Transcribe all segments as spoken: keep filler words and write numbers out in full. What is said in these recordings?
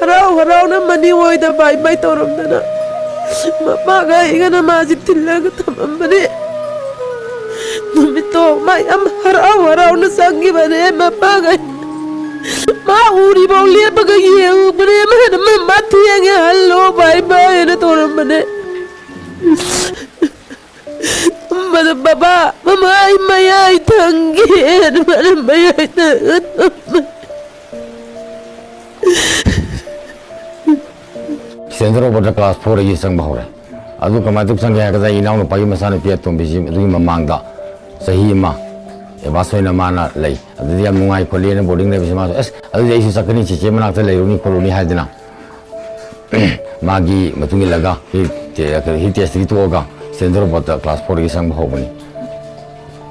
ꯍꯔꯥꯎ ꯍꯔꯥꯎꯅ ꯃꯅꯤ ꯍꯣꯏꯗ ꯕꯥꯏ ꯕꯥꯏ ꯇꯧꯔꯝꯗꯅ ꯃꯄꯥꯒ ꯑꯩꯒꯅ ꯃꯥꯁꯤ ꯊꯤꯜꯂꯒ ꯊꯝꯃꯝꯕꯅꯦ꯫ ꯅꯨꯃꯤꯠꯇꯣ ꯃꯥ ꯌꯥꯝ ꯍꯔꯥꯎ ꯍꯔꯥꯎꯅ ꯆꯪꯈꯤꯕꯅꯦ꯫ ꯃꯄꯥꯒ ꯃꯥ ꯎꯔꯤꯐꯥꯎ ꯂꯦꯞꯄꯒ ꯌꯦꯡꯉꯨꯕꯅꯦ꯫ ꯃꯥꯅ ꯃ- ꯃꯥ ꯊꯦꯡꯉꯦ, ꯍꯜꯂꯣ, ꯕꯥꯏ ꯕꯥꯏ ꯍꯥꯏꯅ ꯇꯧꯔꯝꯕꯅꯦ꯫ ꯇꯨꯝꯕꯗ ꯕꯕꯥ, ꯃꯃꯥ, ꯑꯩ ꯃꯌꯥꯏ ꯊꯪꯒꯦ꯫ ꯑꯗꯨꯃꯥꯏꯅ ꯃꯌꯥꯏ ꯊꯪꯉ ꯇꯨꯝꯕ꯫ ꯁꯦꯟꯇꯔ ꯑꯣꯐꯔꯗ ꯀ꯭ꯂꯥꯁ ꯐꯣꯔꯗꯒꯤ ꯆꯪꯕ ꯍꯧꯔꯦ꯫ ꯑꯗꯨ ꯀꯃꯥꯏꯅ ꯇꯧ ꯆꯪꯒꯦ ꯍꯥꯏꯔꯒꯗ, ꯑꯩ ꯏꯅꯥꯎꯅꯨꯄꯥꯒꯤ ꯃꯆꯥꯅꯨꯄꯤ ꯑꯇꯣꯝꯕꯤꯁꯤ ꯑꯗꯨꯒꯤ ꯃꯃꯥꯡꯗ ꯆꯍꯤ ꯑꯃ ꯑꯦꯗꯚꯥꯟꯁ ꯑꯣꯏꯅ ꯃꯥꯅ ꯂꯩ꯫ ꯑꯗꯨꯗꯤ ꯌꯥꯝ ꯅꯨꯡꯉꯥꯏ ꯈꯣꯠꯂꯤ ꯍꯥꯏꯅ ꯕꯣꯔꯗꯤꯡ ꯂꯩꯕꯁꯤ ꯃꯥꯁꯨ, "ꯑꯁ, ꯑꯗꯨꯗꯤ ꯑꯩꯁꯨ ꯆꯠꯀꯅꯤ, ꯆꯦꯆꯦ ꯃꯅꯥꯛꯇ ꯂꯩꯔꯨꯅꯤ ꯈꯣꯠꯂꯨꯅꯤ" ꯍꯥꯏꯗꯅ ꯃꯥꯒꯤ ꯃꯇꯨꯡ ꯏꯜꯂꯒ ꯍꯤ ꯇꯦ-, ꯍꯤ ꯇꯦꯁꯇꯒꯤ ꯇꯣꯛꯑꯒ ꯁꯦꯟꯇꯔ ꯑꯣꯐꯔꯗ ꯀ꯭ꯂꯥꯁ ꯐꯣꯔꯗꯒꯤ ꯆꯪꯕ ꯍꯧꯕꯅꯤ꯫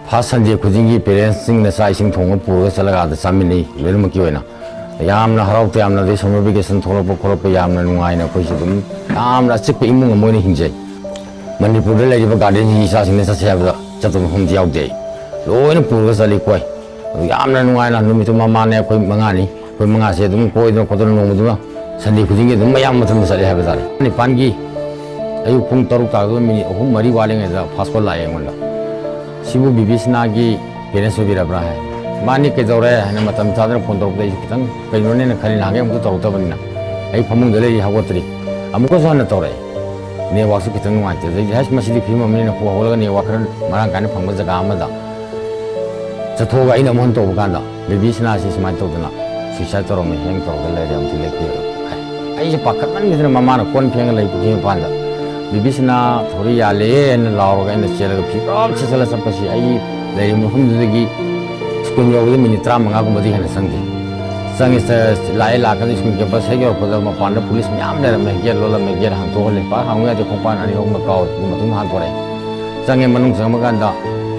ꯐꯥꯔꯁ ꯁꯟꯗꯦ ꯈꯨꯗꯤꯡꯒꯤ ꯄꯦꯔꯦꯟꯁꯁꯤꯡꯅ ꯆꯥꯛ ꯏꯁꯤꯡ ꯊꯣꯡꯉ ꯄꯨꯔꯒ ꯆꯠꯂꯒ ꯑꯥꯗ ꯆꯥꯃꯤꯟꯅꯩ ꯂꯣꯏꯅꯃꯛꯀꯤ ꯑꯣꯏꯅ꯫ ꯌꯥꯝꯅ ꯍꯔꯥꯎ ꯇꯌꯥꯝꯅ, ꯑꯗꯩ ꯁꯝꯃꯔ ꯚꯦꯀꯦꯁꯟ ꯊꯣꯛꯂꯛꯄ ꯈꯣꯠꯂꯛꯄ ꯌꯥꯝꯅ ꯅꯨꯡꯉꯥꯏꯅ ꯑꯩꯈꯣꯏꯁꯨ ꯑꯗꯨꯝ ꯌꯥꯝꯅ ꯑꯆꯤꯛꯄ ꯏꯃꯨꯡ ꯑꯃ ꯑꯣꯏꯅ ꯍꯤꯡꯖꯩ꯫ ꯃꯅꯤꯄꯨꯔꯗ ꯂꯩꯔꯤꯕ ꯒꯥꯔꯗꯦꯟꯁꯤꯡꯒꯤ ꯏꯆꯥꯁꯤꯡꯅ ꯆꯠꯁꯦ ꯍꯥꯏꯕꯗ ꯆꯠꯇꯕ ꯃꯐꯝꯗꯤ ꯌꯥꯎꯗꯦ ꯑꯩ꯫ ꯂꯣꯏꯅ ꯄꯨꯔꯒ ꯆꯠꯂꯤ ꯀꯣꯏ꯫ ꯑꯗꯨ ꯌꯥꯝꯅ ꯅꯨꯡꯉꯥꯏꯅ ꯅꯨꯃꯤꯠꯇꯨ ꯃꯃꯥꯅꯦ ꯑꯩꯈꯣꯏ ꯃꯉꯥꯅꯤ꯫ ꯑꯩꯈꯣꯏ ꯃꯉꯥꯁꯦ ꯑꯗꯨꯝ ꯀꯣꯏꯗꯅ ꯈꯣꯠꯇꯅ ꯅꯣꯡꯃꯗꯨꯃ ꯁꯟꯗꯦ ꯈꯨꯗꯤꯡꯒꯤ ꯑꯗꯨꯝ ꯃꯌꯥꯝ ꯃꯊꯟꯗ ꯆꯠꯂꯦ ꯍꯥꯏꯕ ꯇꯥꯔꯦ꯫ ꯅꯤꯄꯥꯟꯒꯤ ꯑꯌꯨꯛ ꯄꯨꯡ ꯇꯔꯨꯛ ꯇꯥꯕꯗ ꯃꯤꯅꯤꯠ ꯑꯍꯨꯝ ꯃꯔꯤ ꯋꯥꯠꯂꯤꯉꯩꯗ ꯐꯥꯁ ꯀꯣꯜ ꯂꯥꯛꯑꯦ ꯑꯩꯉꯣꯟꯗ꯫ "ꯁꯤꯕꯨ ꯕꯤꯕꯤꯁꯅꯥꯒꯤ ꯄꯦꯔꯦꯟꯁ ꯑꯣꯏꯕꯤꯔꯕ꯭ꯔꯥ?" ꯍꯥꯏ꯫ "ꯃꯥꯅꯤ, ꯀꯩꯗꯧꯔꯦ?" ꯍꯥꯏꯅ ꯃꯇꯝ ꯆꯥꯗꯅ ꯐꯣꯟ ꯇꯧꯔꯛꯄꯗ ꯑꯩꯁꯨ ꯈꯤꯇꯪ ꯀꯩꯅꯣꯅꯦꯅ ꯈꯜꯂꯤ, ꯅꯍꯥꯟꯈꯩ ꯑꯃꯨꯛꯇ ꯇꯧꯔꯛꯇꯕꯅꯤꯅ꯫ ꯑꯩ ꯐꯃꯨꯡꯗ ꯂꯩꯔꯤ, ꯍꯧꯒꯠꯇ꯭ꯔꯤ꯫ ꯑꯃꯨꯛꯀꯁꯨ ꯍꯟꯅ ꯇꯧꯔꯛꯑꯦ꯫ ꯅꯦꯠꯋꯥꯛꯁꯨ ꯈꯤꯇꯪ ꯅꯨꯡꯉꯥꯏꯇꯦ꯫ ꯑꯗꯩꯗꯤ, "ꯍꯩꯁ, ꯃꯁꯤꯗꯤ ꯐꯤꯂꯝ ꯑꯃꯅꯤꯅ" ꯈꯣꯡ ꯍꯧꯒꯠꯂꯒ ꯅꯦꯠꯋꯥꯛ ꯈꯔ ꯃꯔꯥꯡ ꯀꯥꯏꯅ ꯐꯪꯕ ꯖꯒꯥ ꯑꯃꯗ ꯆꯠꯊꯣꯛꯑꯒ ꯑꯩꯅ ꯑꯃꯨꯛ ꯍꯟꯅ ꯇꯧꯕ ꯀꯥꯟꯗ, "ꯕꯦꯕꯤ ꯁꯅꯥꯁꯤ ꯁꯨꯃꯥꯏꯅ ꯇꯧꯗꯅ ꯁꯨꯏꯁꯥꯏꯠ ꯇꯧꯔꯝꯃꯦ, ꯍꯦꯡ ꯇꯧꯔꯒ ꯂꯩꯔꯦ, ꯑꯃꯨꯛꯇ ꯂꯦꯞꯄꯤꯌꯨ" ꯍꯥꯏ꯫ ꯑꯩꯁꯦ ꯄꯥꯈꯠꯃꯟꯈꯤꯗꯅ ꯃꯃꯥꯅ ꯀꯣꯟ ꯐꯦꯡꯉ ꯂꯩ ꯄꯨꯈ꯭ꯔꯤ ꯃꯄꯥꯟꯗ, "ꯕꯦꯕꯤ ꯁꯅꯥ ꯊꯧꯔꯤ ꯌꯥꯜꯂꯦ" ꯍꯥꯏꯅ ꯂꯥꯎꯔꯒ ꯑꯩꯅ ꯆꯦꯜꯂꯒ ꯐꯤꯕꯝ ꯁꯦꯠꯆꯜꯂ ꯆꯠꯄꯁꯤ ꯑꯩ ꯂꯩꯔꯤꯕ ꯃꯐꯝꯗꯨꯗꯒꯤ ꯁ꯭ꯀꯨꯜ ꯌꯧꯕꯗ ꯃꯤꯅꯤꯠ ꯇꯔꯥꯃꯉꯥꯒꯨꯝꯕꯗꯤ ꯍꯦꯟꯅ ꯆꯪꯗꯦ꯫ ꯆꯪꯉꯦ, ꯆ-, ꯂꯥꯛꯑꯦ, ꯂꯥꯛꯀꯥꯟꯗ ꯁ꯭ꯀꯨꯜ ꯀꯦꯝꯄꯁ ꯍꯦꯛ ꯌꯧꯔꯛꯄꯗ ꯃꯄꯥꯟꯗ ꯄꯨꯂꯤꯁ ꯃꯌꯥꯝ ꯂꯩꯔꯝꯃꯦ꯫ ꯒꯦꯠ ꯂꯣꯜꯂꯝꯃꯦ, ꯒꯦꯠ ꯍꯥꯡꯇꯣꯛꯍꯜꯂꯦ꯫ ꯄꯥꯛ ꯍꯥꯡꯕ ꯌꯥꯗꯦ, ꯈꯣꯡꯄꯥꯟ ꯑꯅꯤ ꯑꯍꯨꯝꯒ ꯀꯥꯎꯔꯦ꯫ ꯑꯗꯨ ꯃꯇꯨꯡ ꯍꯥꯡꯇꯣꯔꯛꯑꯦ꯫ ꯆꯪꯉꯦ, ꯃꯅꯨꯡ ꯆꯪꯕ ꯀꯥꯟꯗ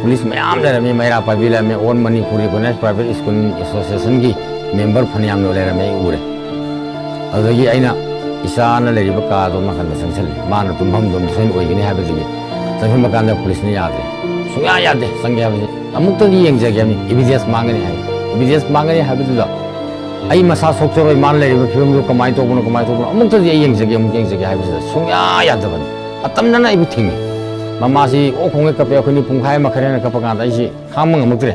ꯄꯨꯂꯤꯁ ꯃꯌꯥꯝ ꯂꯩꯔꯝꯃꯤ, ꯃꯩꯔꯥ ꯄꯥꯏꯕꯤ ꯂꯩꯔꯝꯃꯤ, All Manipur Recognized Private School Associationꯒꯤ ꯃꯦꯝꯕꯔ ꯐꯅꯌꯥꯝꯅ ꯂꯩꯔꯝꯃꯦ, ꯑꯩ ꯎꯔꯦ꯫ ꯑꯗꯨꯗꯒꯤ ꯑꯩꯅ ꯏꯆꯥꯅ ꯂꯩꯔꯤꯕ ꯀꯥꯗꯣ ꯅꯥꯀꯟꯗ ꯆꯪꯁꯤꯜꯂꯤ, ꯃꯥꯅ ꯇꯨꯝꯐꯝꯗꯣ ꯑꯗꯨꯝ ꯁꯣꯏꯅ ꯑꯣꯏꯒꯅꯤ ꯍꯥꯏꯕꯗꯒꯤ꯫ ꯆꯪꯁꯤꯟꯕ ꯀꯥꯟꯗ ꯄꯨꯂꯤꯁꯅ ꯌꯥꯗ꯭ꯔꯦ, ꯁꯨꯡꯌꯥ ꯌꯥꯗꯦ ꯆꯪꯒꯦ ꯍꯥꯏꯕꯁꯦ꯫ "ꯑꯃꯨꯛꯇꯗꯤ ꯌꯦꯡꯖꯒꯦ ꯍꯥꯏꯕꯅꯤ, ꯏꯕꯤꯗꯦꯟꯁ ꯃꯥꯡꯒꯅꯤ" ꯍꯥꯏ꯫ ꯏꯕꯤꯗꯦꯟꯁ ꯃꯥꯡꯒꯅꯤ ꯍꯥꯏꯕꯗꯨꯗ ꯑꯩ ꯃꯁꯥ ꯁꯣꯛꯆꯔꯣꯏ, ꯃꯥꯅ ꯂꯩꯔꯤꯕ ꯐꯤꯕꯝꯗꯨ ꯀꯃꯥꯏꯅ ꯇꯧꯕꯅꯣ, ꯀꯃꯥꯏꯅ ꯇꯧꯕꯅꯣ, ꯑꯃꯨꯛꯇꯗꯤ ꯑꯩ ꯌꯦꯡꯖꯒꯦ, ꯑꯃꯨꯛ ꯌꯦꯡꯖꯒꯦ ꯍꯥꯏꯕꯁꯤꯗ ꯁꯨꯡꯌꯥ ꯌꯥꯗꯕꯅꯤ꯫ ꯑꯇꯝꯅꯅ ꯑꯩꯕꯨ ꯊꯤꯡꯉꯤ꯫ ꯃꯃꯥꯁꯤ ꯑꯣꯛ ꯈꯣꯡꯉꯩ ꯀꯞꯄꯦ, ꯑꯩꯈꯣꯏꯅꯤ ꯄꯨꯡꯈꯥꯏ ꯑꯃ ꯈꯔ ꯍꯦꯟꯅ ꯀꯞꯄ ꯀꯥꯟꯗ ꯑꯩꯁꯤ ꯈꯥꯡꯕ ꯉꯝꯃꯛꯇ꯭ꯔꯦ꯫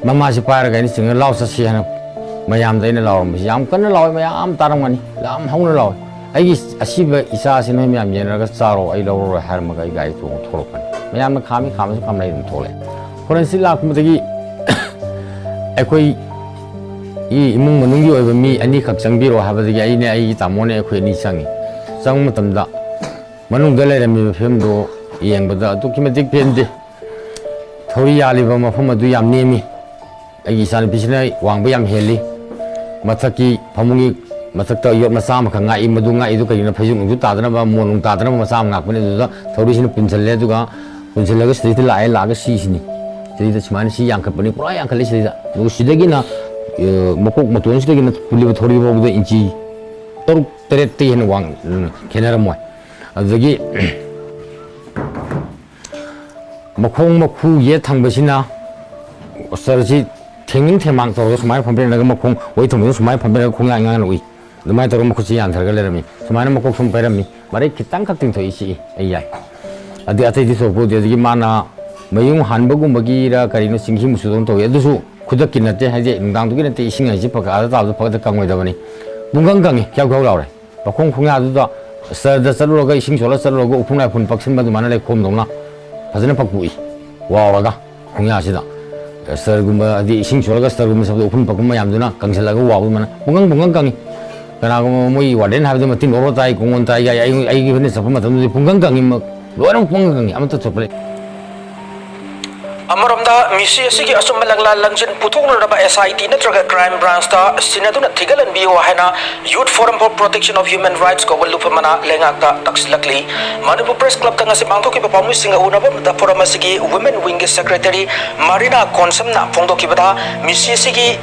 ꯃꯃꯥꯁꯤ ꯄꯥꯏꯔꯒ ꯑꯩꯅ ꯆꯤꯡꯉꯒ "ꯂꯥꯎ ꯆꯠꯁꯤ" ꯍꯥꯏꯅ ꯃꯌꯥꯝꯗ ꯑꯩꯅ ꯂꯥꯎꯔꯝꯕꯁꯤ ꯌꯥꯝ ꯀꯟꯅ ꯂꯥꯎꯋꯦ, ꯃꯌꯥꯝ ꯇꯥꯔꯝꯒꯅꯤ, ꯌꯥꯝ ꯍꯧꯅ ꯂꯥꯎꯋꯦ꯫ ꯑꯩꯒꯤ ꯑꯁꯤꯕ ꯏꯆꯥꯁꯤ ꯅꯣꯏ ꯃꯌꯥꯝ ꯌꯦꯡꯅꯔꯒ ꯆꯥꯔꯣ, ꯑꯩ ꯂꯧꯔꯔꯣꯏ ꯍꯥꯏꯔꯝꯃꯒ ꯑꯩ ꯒꯥꯔꯤ ꯇꯣꯡꯉ ꯊꯣꯛꯂꯛꯄꯅꯤ꯫ ꯃꯌꯥꯝꯅ ꯈꯥꯝꯃꯤ, ꯈꯥꯝꯃꯁꯨ ꯈꯥꯝꯅ ꯑꯩ ꯑꯗꯨꯝ ꯊꯣꯛꯂꯛꯑꯦ꯫ ꯐꯣꯔꯦꯟꯁꯤꯛ ꯂꯥꯛꯄꯗꯒꯤ ꯑꯩꯈꯣꯏ ꯏꯃꯨꯡ ꯃꯅꯨꯡꯒꯤ ꯑꯣꯏꯕ ꯃꯤ ꯑꯅꯤꯈꯛ ꯆꯪꯕꯤꯔꯣ ꯍꯥꯏꯕꯗꯒꯤ ꯑꯩꯅꯦ ꯑꯩꯒꯤ ꯇꯥꯃꯣꯅꯦ ꯑꯩꯈꯣꯏ ꯑꯅꯤ ꯆꯪꯉꯤ꯫ ꯆꯪꯕ ꯃꯇꯝꯗ ꯃꯅꯨꯡꯗ ꯂꯩꯔꯝꯃꯤꯕ ꯐꯤꯕꯝꯗꯣ ꯌꯦꯡꯕꯗ ꯑꯗꯨꯛꯀꯤ ꯃꯇꯤꯛ ꯄꯦꯟꯗꯦ꯫ ꯊꯧꯔꯤ ꯌꯥꯜꯂꯤꯕ ꯃꯐꯝ ꯑꯗꯨ ꯌꯥꯝ ꯅꯦꯝꯃꯤ꯫ ꯑꯩꯒꯤ ꯏꯆꯥꯅꯨꯄꯤꯁꯤꯅ ꯋꯥꯡꯕ ꯌꯥꯝ ꯍꯦꯜꯂꯤ꯫ ꯃꯊꯛꯀꯤ ꯐꯃꯨꯡꯒꯤ ꯃꯊꯛꯇ ꯌꯣꯠ ꯃꯆꯥ ꯑꯃꯈꯛ ꯉꯥꯛꯏ, ꯃꯗꯨ ꯉꯥꯛꯏꯗꯨ ꯀꯩꯒꯤꯅꯣ? ꯐꯩꯖꯨꯞ ꯅꯨꯡꯖꯨꯞ ꯇꯥꯗꯅꯕ, ꯃꯣꯟ ꯅꯨꯡ ꯇꯥꯗꯅꯕ ꯃꯆꯥ ꯑꯃ ꯉꯥꯛꯄꯅꯤ꯫ ꯑꯗꯨꯗ ꯊꯧꯔꯤꯁꯤꯅ ꯄꯨꯟꯁꯤꯜꯂꯦ, ꯑꯗꯨꯒ ꯄꯨꯟꯁꯤꯜꯂꯒ ꯁꯤꯗꯩꯗ ꯂꯥꯛꯑꯦ, ꯂꯥꯛꯑꯒ ꯁꯤꯁꯤꯅꯤ꯫ ꯁꯤꯗꯩꯗ ꯁꯨꯃꯥꯏꯅ ꯁꯤ ꯌꯥꯟꯈꯠꯄꯅꯤ, ꯄꯨꯔꯥ ꯌꯥꯟꯈꯠꯂꯦ ꯁꯤꯗꯩꯗ꯫ ꯑꯗꯨꯒ ꯁꯤꯗꯒꯤꯅ, ꯑ, ꯃꯀꯣꯛ ꯃꯇꯣꯟꯁꯤꯗꯒꯤꯅ ꯄꯨꯜꯂꯤꯕ ꯊꯧꯔꯤ ꯐꯥꯎꯕꯗ ꯏꯟꯆꯤ ꯇꯔꯨꯛ ꯇꯔꯦꯠꯇꯒꯤ ꯍꯦꯟꯅ ꯋꯥꯡ-, ꯈꯦꯠꯅꯔꯝꯃꯣꯏ꯫ ꯑꯗꯨꯗꯒꯤ ꯃꯈꯣꯡ ꯃꯈꯨ ꯌꯦꯠ ꯊꯪꯕꯁꯤꯅ ꯁꯔꯁꯤ ꯊꯦꯡꯅꯤꯡ ꯊꯦꯡꯃꯥꯡ ꯇꯧꯔꯒ ꯁꯨꯃꯥꯏꯅ ꯐꯝꯕꯤꯔꯝꯂꯒ ꯃꯈꯣꯡ ꯑꯣꯏ ꯊꯪꯕꯁꯤꯅ ꯁꯨꯃꯥꯏꯅ ꯐꯝꯕꯤꯔꯒ ꯈꯣꯡꯌꯥ ꯉꯥꯡꯅ ꯎꯏ꯫ ꯑꯗꯨꯃꯥꯏꯅ ꯇꯧꯔꯒ ꯃꯈꯨꯠꯁꯤ ꯌꯥꯟꯊꯔꯒ ꯂꯩꯔꯝꯃꯤ꯫ ꯁꯨꯃꯥꯏꯅ ꯃꯀꯣꯛ ꯁꯨꯝ ꯄꯩꯔꯝꯃꯤ꯫ ꯃꯔꯩ ꯈꯤꯇꯪ ꯈꯛ ꯇꯤꯡꯊꯣꯛꯏ, ꯆꯤꯛꯏ, ꯑꯩ ꯌꯥꯏ꯫ ꯑꯗꯨ ꯑꯇꯩꯗꯤ ꯊꯣꯏꯗꯣꯛꯄ ꯎꯗꯦ꯫ ꯑꯗꯒꯤ ꯃꯥꯅ ꯃꯌꯨꯡ ꯍꯥꯟꯕꯒꯨꯝꯕꯒꯤꯔ ꯀꯔꯤꯅꯣ ꯆꯤꯡꯁꯤ ꯃꯨꯁꯨꯗꯧꯅ ꯇꯧꯏ꯫ ꯑꯗꯨꯁꯨ ꯈꯨꯗꯛꯀꯤ ꯅꯠꯇꯦ, ꯍꯥꯏꯗꯤ ꯅꯨꯡꯗꯥꯡꯗꯨꯒꯤ ꯅꯠꯇꯦ, ꯏꯁꯤꯡ ꯍꯥꯏꯁꯤ ꯐꯒꯠꯂ ꯇꯥꯕꯗ ꯐꯒꯠꯇ ꯀꯪꯉꯣꯏꯗꯕꯅꯤ꯫ ꯄꯨꯡꯀꯪ ꯀꯪꯉꯤ, ꯈ꯭ꯌꯥꯎ ꯈ꯭ꯌꯥꯎ ꯂꯥꯎꯔꯦ꯫ ꯃꯈꯣꯡ ꯈꯣꯡꯌꯥꯗꯨꯗ ꯁ꯭ꯇꯔꯗ ꯆꯠꯂꯨꯔꯒ ꯏꯁꯤꯡ ꯆꯣꯠꯂ ꯆꯠꯂꯨꯔꯒ ꯎꯐꯨꯟ ꯋꯥꯏꯐꯨꯟ ꯄꯛꯁꯤꯟꯕ ꯑꯗꯨꯃꯥꯏꯅ ꯂꯩꯈꯣꯝꯗꯧꯅ ꯐꯖꯅ ꯄꯛꯄꯣꯛꯏ, ꯋꯥꯎꯔꯒ ꯈꯣꯡꯌꯥꯁꯤꯗ꯫ ꯁ꯭ꯇꯔꯒꯨꯝꯕ ꯍꯥꯏꯗꯤ ꯏꯁꯤꯡ ꯆꯣꯠꯂꯒ ꯁ꯭ꯇꯔꯒꯨꯝꯕ ꯁꯞꯄꯗ ꯎꯐꯨꯟ ꯄꯛꯄ ꯃꯌꯥꯝꯗꯨꯅ ꯀꯪꯁꯤꯜꯂꯒ ꯋꯥꯎꯕ ꯑꯗꯨꯃꯥꯏꯅ ꯄꯨꯡꯀꯪ ꯄꯨꯡꯀꯪ ꯀꯪꯉꯤ꯫ ꯀꯅꯥꯒꯨꯝꯕ ꯃꯣꯏꯒꯤ ꯋꯥꯔꯗꯦꯟ ꯍꯥꯏꯕꯗꯨ ꯃꯇꯤꯟ ꯑꯣꯔꯣ ꯇꯥꯏ, ꯀꯣꯡꯒꯣꯟ ꯇꯥꯏ ꯀꯥꯏ ꯑꯩ, ꯑꯩꯒꯤ ꯑꯩꯈꯣꯏꯅ ꯆꯠꯄ ꯃꯇꯝꯗꯗꯤ ꯄꯨꯡꯀꯪ ꯀꯪꯉꯤ, ꯂꯣꯏꯅꯃꯛ ꯄꯨꯡꯀꯪ ꯀꯪꯉꯤ, ꯑꯃꯠꯇ ꯆꯣꯠꯄ ꯂꯩ꯫ ꯑꯃꯔꯣꯝꯗ, ꯃꯤꯁꯤ ꯑꯁꯤꯒꯤ ꯑꯆꯨꯝꯕ ꯂꯪꯂꯥ ꯂꯪꯖꯤꯟ ꯄꯨꯊꯣꯛꯅꯅꯕ S I T ꯅꯠꯇ꯭ꯔꯒ Crime Branch ꯇ ꯁꯤꯟꯅꯗꯨꯅ ꯊꯤꯒꯠꯍꯟꯕꯤꯌꯨ ꯍꯥꯏꯅ Youth Forum for Protection of Human Rights ꯀꯧꯕ ꯂꯨꯞ ꯑꯃꯅ ꯂꯩꯉꯥꯛꯇ ꯇꯛꯁꯤꯜꯂꯛꯂꯤ꯫ ꯃꯅꯤꯄꯨꯔ Press Club ꯇ ꯉꯁꯤ ꯄꯥꯡꯊꯣꯛꯈꯤꯕ ꯄꯥꯎꯃꯤꯁꯤꯡꯒ ꯎꯅꯕ ꯑꯃꯗ Forum ꯑꯁꯤꯒꯤ Women Wing ꯒꯤ Secretary ꯃꯔꯤꯅꯥ ꯀꯣꯟꯁꯝꯅ ꯐꯣꯡꯗꯣꯛꯈꯤꯕꯗ, ꯃꯤꯁꯤ ꯑꯁꯤꯒꯤ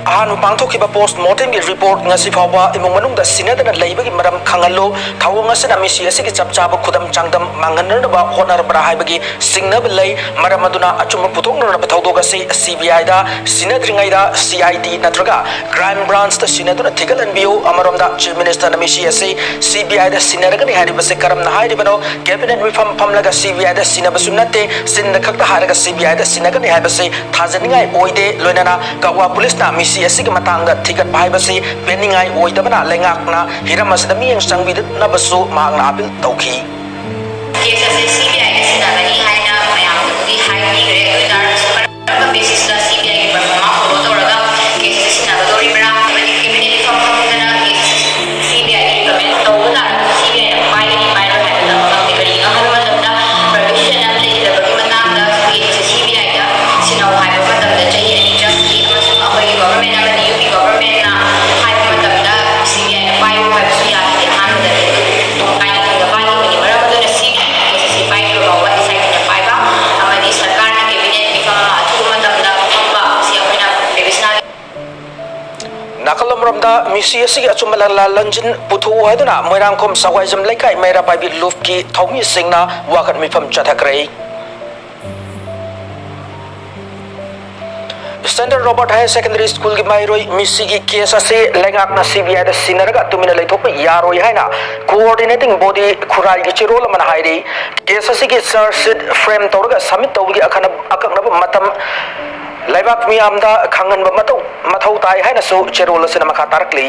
ꯑꯍꯥꯟꯕ ꯄꯥꯡꯊꯣꯛꯈꯤꯕ ꯄꯣꯁ ꯃꯣꯔꯇꯦꯝꯒꯤ ꯔꯤꯄꯣꯔꯠ ꯉꯁꯤ ꯐꯥꯎꯕ ꯏꯃꯨꯡ ꯃꯅꯨꯡꯗ ꯁꯤꯟꯅꯗꯅ ꯂꯩꯕꯒꯤ ꯃꯔꯝ ꯈꯪꯍꯜꯂꯨ꯫ ꯊꯧꯑꯣꯡ ꯑꯁꯤꯅ ꯃꯤꯁꯤ ꯑꯁꯤꯒꯤ ꯆꯞ ꯆꯥꯕ ꯈꯨꯗꯝ ꯆꯥꯡꯗꯝ ꯃꯥꯡꯍꯟꯅꯅꯕ ꯍꯣꯠꯅꯔꯕ꯭ꯔꯥ ꯍꯥꯏꯕꯒꯤ ꯆꯤꯡꯅꯕ ꯂꯩ꯫ ꯃꯔꯝ ꯑꯗꯨꯅ ꯑꯆꯨꯝꯕ ꯄꯨꯊꯣꯛꯅꯅꯕ ꯊꯧꯗꯣꯛ ꯑꯁꯤ CBIꯗ ꯁꯤꯟꯅꯗ꯭ꯔꯤꯉꯩꯗ CID ꯅꯠꯇ꯭ꯔꯒ Crime Branchꯇ ꯁꯤꯟꯅꯗꯨꯅ ꯊꯤꯒꯠꯍꯟꯕꯤꯌꯨ꯫ ꯑꯃꯔꯣꯝꯗ Chief Ministerꯅ ꯃꯤꯁꯤ ꯑꯁꯤ CBIꯗ ꯁꯤꯟꯅꯔꯒꯅꯤ ꯍꯥꯏꯔꯤꯕꯁꯤ ꯀꯔꯝꯅ ꯍꯥꯏꯔꯤꯕꯅꯣ? Cabinet ꯃꯤꯐꯝ ꯐꯝꯂꯒ CBIꯗ ꯁꯤꯟꯅꯕꯁꯨ ꯅꯠꯇꯦ꯫ ꯆꯤꯟꯗ ꯈꯛꯇ ꯍꯥꯏꯔꯒ CBIꯗ ꯁꯤꯟꯅꯒꯅꯤ ꯍꯥꯏꯕꯁꯤ ꯊꯥꯖꯅꯤꯡꯉꯥꯏ ꯑꯣꯏꯗꯦ꯫ ꯂꯣꯏꯅꯅ ꯀꯛꯋꯥ ꯄꯨꯂꯤꯁꯅ ꯃꯤꯁꯤ ꯑꯁꯤꯒꯤ ꯃꯇꯥꯡꯗ ꯊꯤꯒꯠꯄ ꯍꯥꯏꯕꯁꯤ ꯄꯦꯟꯅꯤꯡꯉꯥꯏ ꯑꯣꯏꯗꯕꯅ ꯂꯩꯉꯥꯛꯅ ꯍꯤꯔꯝ ꯑꯁꯤꯗ ꯃꯤꯠꯌꯦꯡ ꯆꯪꯕꯤꯅꯕꯁꯨ ꯃꯍꯥꯛꯅ ꯑꯥꯄꯤꯜ ꯇꯧꯈꯤ꯫ ꯀꯦꯁ ꯑꯁꯤ CBIꯗ ꯁꯤꯟꯅꯒꯅꯤ ꯍꯥꯏꯅ ꯃꯌꯥꯝꯗꯕꯨꯗꯤ ꯍꯥꯏꯕꯤꯈ꯭ꯔꯦ꯫ ꯑꯗꯨ ꯑꯣꯏ ꯇꯥꯔꯒꯁꯨ ꯀꯔꯝꯕ ꯕꯦꯁꯤꯁꯇ CBIꯒꯤ ꯄ꯭ꯔꯣꯐꯣꯔꯃꯥ ꯐꯣꯂꯣ ꯇꯧꯔꯒ ꯀꯦꯁ ꯑꯁꯤ ꯁꯤꯟꯅꯒꯗꯧꯔꯤꯕ꯭ꯔꯥ? ꯍꯥꯏꯕꯗꯤ ꯀꯦꯕꯤꯅꯦꯠ ꯃꯤꯐꯝ ꯐꯝꯗꯅ ꯀꯦꯁ ꯑꯁꯤ CBIꯗ ꯔꯤꯀꯃꯦꯟ ꯇꯧꯕ ꯇꯥꯔꯒꯁꯨ CBIꯅ ꯄꯥꯏꯒꯅꯤ ꯄꯥꯏꯔꯣꯏ ꯍꯥꯏꯕꯗ ꯈꯪꯗꯦ꯫ ꯀꯔꯤꯒꯤꯅꯣ ꯍꯥꯏꯕ ꯃꯇꯝꯗ ꯄ꯭ꯔꯣꯕꯤꯖꯟ ꯑꯃ ꯂꯩꯈꯤꯗꯕꯒꯤ ꯃꯇꯥꯡꯗ ꯀꯦꯁ ꯑꯁꯤ CBIꯗ ꯁꯤꯟꯅꯧ ꯍꯥꯏꯕ ꯃꯇꯝꯗ ꯆꯍꯤ ꯑꯅꯤ ꯆꯪꯈꯤ꯫ ꯑꯃꯁꯨꯡ ꯑꯩꯈꯣꯏꯒꯤ ꯒꯣꯚꯔꯟꯃꯦꯟ ꯑꯃꯗꯤ UP ꯒꯣꯚꯔꯟꯃꯦꯟꯅ ꯍꯥꯏꯕ ꯃꯇꯝꯗ CBIꯅ ꯄꯥꯏꯌꯨ ꯍꯥꯏꯕꯁꯨ ꯌꯥꯈꯤꯗꯦ꯫ ꯑꯍꯥꯟꯕꯗꯗꯤ ꯑꯗꯨ ꯄꯥꯏꯅꯤꯡꯗꯕ ꯄꯥꯏꯅꯤꯡꯕꯒꯤ ꯃꯔꯝ ꯑꯗꯨꯅ ꯁꯤꯒꯤ ꯀꯦꯁ ꯑꯁꯤ ꯄꯥꯏꯈꯤꯕ ꯐꯥꯎꯕ SITꯅ ꯄꯥꯏꯕ ꯑꯃꯗꯤ ꯁꯔꯀꯥꯔꯅ ꯀꯦꯕꯤꯅꯦꯠ ꯃꯤꯐꯝ ꯑꯃ ꯑꯊꯨꯕ ꯃꯇꯝꯗ ꯐꯝꯕ ꯑꯁꯤ ꯑꯩꯈꯣꯏꯅ ꯄ꯭ꯔꯦꯕꯤꯁꯅꯥꯒꯤ ꯅꯥꯀꯜ ꯑꯃꯔꯣꯝꯗ ꯃꯤꯁꯤ ꯑꯁꯤꯒꯤ ꯑꯆꯨꯝꯕ ꯂꯥꯟꯂꯥ ꯂꯟꯖꯤꯟ ꯄꯨꯊꯣꯛꯎ ꯍꯥꯏꯗꯨꯅ ꯃꯣꯏꯔꯥꯡꯈꯣꯝ ꯁꯋꯥꯏꯖꯝ ꯂꯩꯀꯥꯏ ꯃꯩꯔꯥ ꯄꯥꯏꯕꯤ ꯂꯨꯞꯀꯤ ꯊꯧꯃꯤꯁꯤꯡꯅ ꯋꯥꯀꯠ ꯃꯤꯐꯝ ꯆꯠꯊꯈ꯭ꯔꯦ꯫ Standard Robert Higher Secondary Schoolꯒꯤ ꯃꯍꯩꯔꯣꯏ ꯃꯤꯁꯤꯒꯤ ꯀꯦꯁ ꯑꯁꯤ ꯂꯩꯉꯥꯛꯅ CBIꯗ ꯁꯤꯟꯅꯔꯒ ꯇꯨꯃꯤꯟꯅ ꯂꯩꯊꯣꯛꯄ ꯌꯥꯔꯣꯏ ꯍꯥꯏꯅ coordinating body ꯈꯨꯔꯥꯏꯒꯤ ꯆꯦꯔꯣꯜ ꯑꯃꯅ ꯍꯥꯏꯔꯤ꯫ ꯀꯦꯁ ꯑꯁꯤꯒꯤ ꯆꯥꯔꯖ ꯁꯤꯠ ꯐ꯭ꯔꯦꯝ ꯇꯧꯔꯒ ꯁꯕꯃꯤꯠ ꯇꯧꯕꯒꯤ ꯑꯈꯟꯅ-, ꯑꯀꯛꯅꯕ ꯃꯇꯝ ꯂꯩꯕꯥꯛ ꯃꯤꯌꯥꯝꯗ ꯈꯪꯍꯟꯕ ꯃꯊꯧ, ꯃꯊꯧ ꯇꯥꯏ ꯍꯥꯏꯅꯁꯨ ꯆꯦꯔꯣꯜ ꯑꯁꯤꯅ ꯃꯈꯥ ꯇꯥꯔꯛꯂꯤ꯫